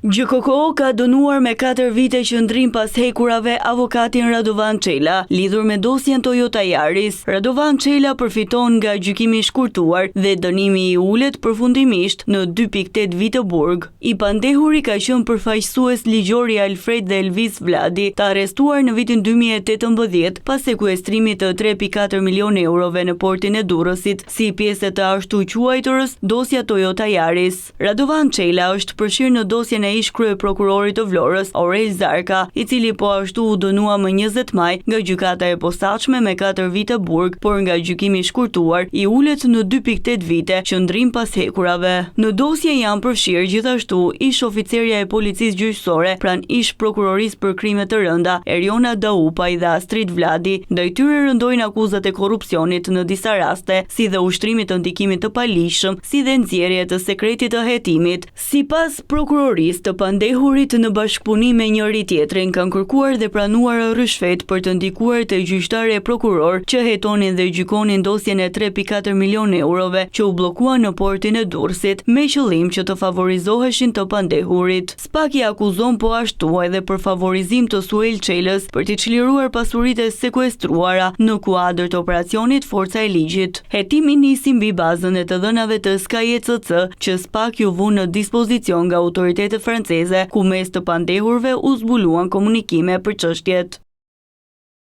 GJKKO ka dënuar me katër vite qëndrim pas hekurave avokatin Radovan Çela, lidhur me dosjen Toyota Yaris. Radovan Çela përfiton nga gjykimi i shkurtuar dhe dënimi i ulet përfundimisht në 2.8 vite burg. I pandehuri ka qenë përfaqësues ligjor i Alfred dhe Elvis Vladi, të arrestuar në vitin 2018 pas sekuestrimit të 3.4 milionë eurove në portin e Durrësit, si pjesë e të ashtuquajturës dosja Toyota Yaris. Radovan Çela është përfshirë në dosjen e ish-kryeprokurorit të Vlorës, Aurel Zarka, i cili po ashtu u dënua më 20 maj nga Gjykata e Posaçme me 4 vite burg, por nga gjykimi i shkurtuar i ulet në 2.8 vite qëndrim pas hekurave. Në dosje janë përfshirë gjithashtu ish-oficerja e Policisë Gjyqësore pranë ish-Prokurorisë për Krime të Rënda, Eriona Daupaj dhe Astrit Vladi. Ndaj tyre rëndojnë akuzat e korrupsionit në disa raste, si dhe ushtrimit të ndikimit të paligjshëm si dhe nxjerrje të sekretit të hetimit. Sipas prokurorisë, të pandehurit në bashkëpunim me njëri-tjetrin kanë kërkuar dhe pranuar ryshfet për të ndikuar te gjyqtarë e prokurorë që hetonin dhe gjykonin dosjen e 3.4 milionë eurove që u bllokuan në portin e Durrësit, me qëllim që të favorizoheshin të pandehurit. SPAK i akuzon po ashtu edhe për favorizim të Suel Çelës për t'i çliruar pasuritë e sekuestruara në kuadër të operacionit Forca e Ligjit. Hetimi nisi mbi bazën e të dhënave të Sky ECC që SPAK iu vu në dispozicion nga autoritetet franceze, ku mes të pandehurve u zbuluan komunikime për çështjet.